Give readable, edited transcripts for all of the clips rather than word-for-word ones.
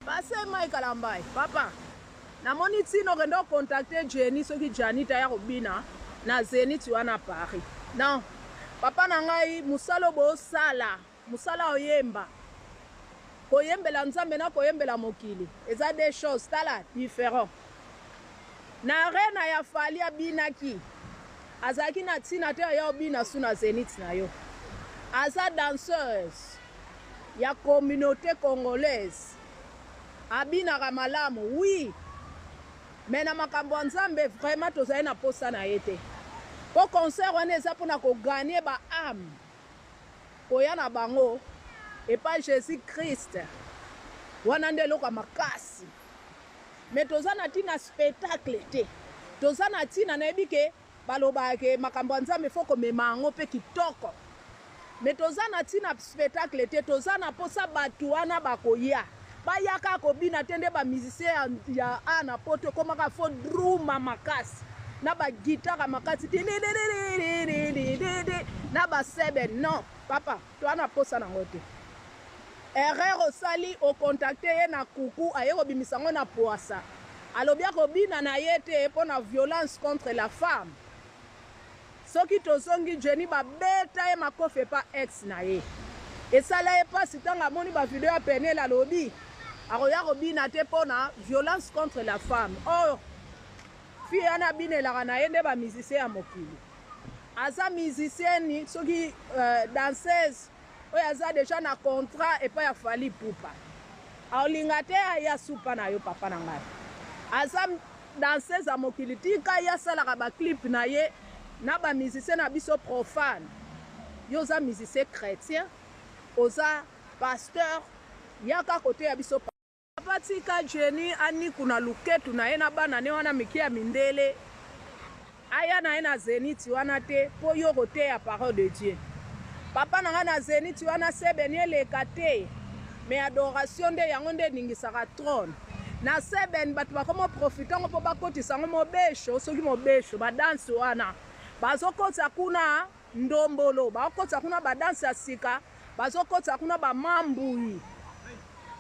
Pasteur Mike Kalambay, papa, namoni ntina okende ocontacte Jenny soki Janita ya kobina na Zenith wana Paris. Non, papa na ngai, mosala oyo bosala, mosala oyemba, koyembela Nzambe na koyembela mokili eza deux choses tala différent. Na arena ya Fally abinaki, azalaki na ntina te aya obina su na Zenith na yo. Aza danseuse ya communaute congolaise, abinaka malamu oui, mais na makambo ya Nzambe vraiment tozali na posa na ye te, po concert wana eza pona ko gagner ba ame, koya na bango epa Jesus Christ, wana nde eloko ya makasi. Mais toza na tina spectacle te, toza na tina nayebi ke balobaka ke makambo ya Nzambe faut komema yango pe kitoko, mais toza na tina spectacle te, toza na posa batu wana bakoya baya kaka kobina te nde ba musiciens ya a na poto ekomaka faut druma makasi na ba guitare makasi tililililililili na ba seben. Non papa, toza na posa nango te. Erreur osali o contacte ye na kuku aye kobimisa ngo na puasa, alobi akobina na ye te pona violence contre la femme. Soki tozongi Jenny ba beta ye makofi epa ex na ye, esala ye pasi tango amoni ba video ya Penielle, alobi akoya kobina te pona violence contre la femme. Or fille wana abinelaka na ye nde ba musiciens ya mokili, aza musicienne soki danseuse oyo aza dejà na contrat epai ya Fally Ipupa, aolinga te aya supa na yo papa na ngai, aza danseuse ya mokili, tika ye asalaka ba clip na ye na ba musicien na biso profane. Yo oza musicien chretien, oza pasteur, yaka koteya biso. Papa tika Jenny anikuna luketu na ye na bana ne wana mike ya mindele, aya na ye na Zenith wana te po yo okoteya parole de Dieu. Papa na nga na Zenith wana sebeni eleka te, mais adoration nde yango nde eningisaka trone. Na seben bato bakomo profiter yango po bakotisa yango mobesho, soki mobesho ba danse wana bazokotisa kuna ndombolo, bakotisa kuna ba danse ya sika, bazokotisa kuna ba mambuyi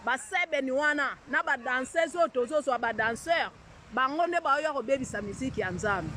ba sebeni wana na ba danseuse oyo tozozwa ba danseur, bango nde baoya kobebisa miziki ya Nzambe.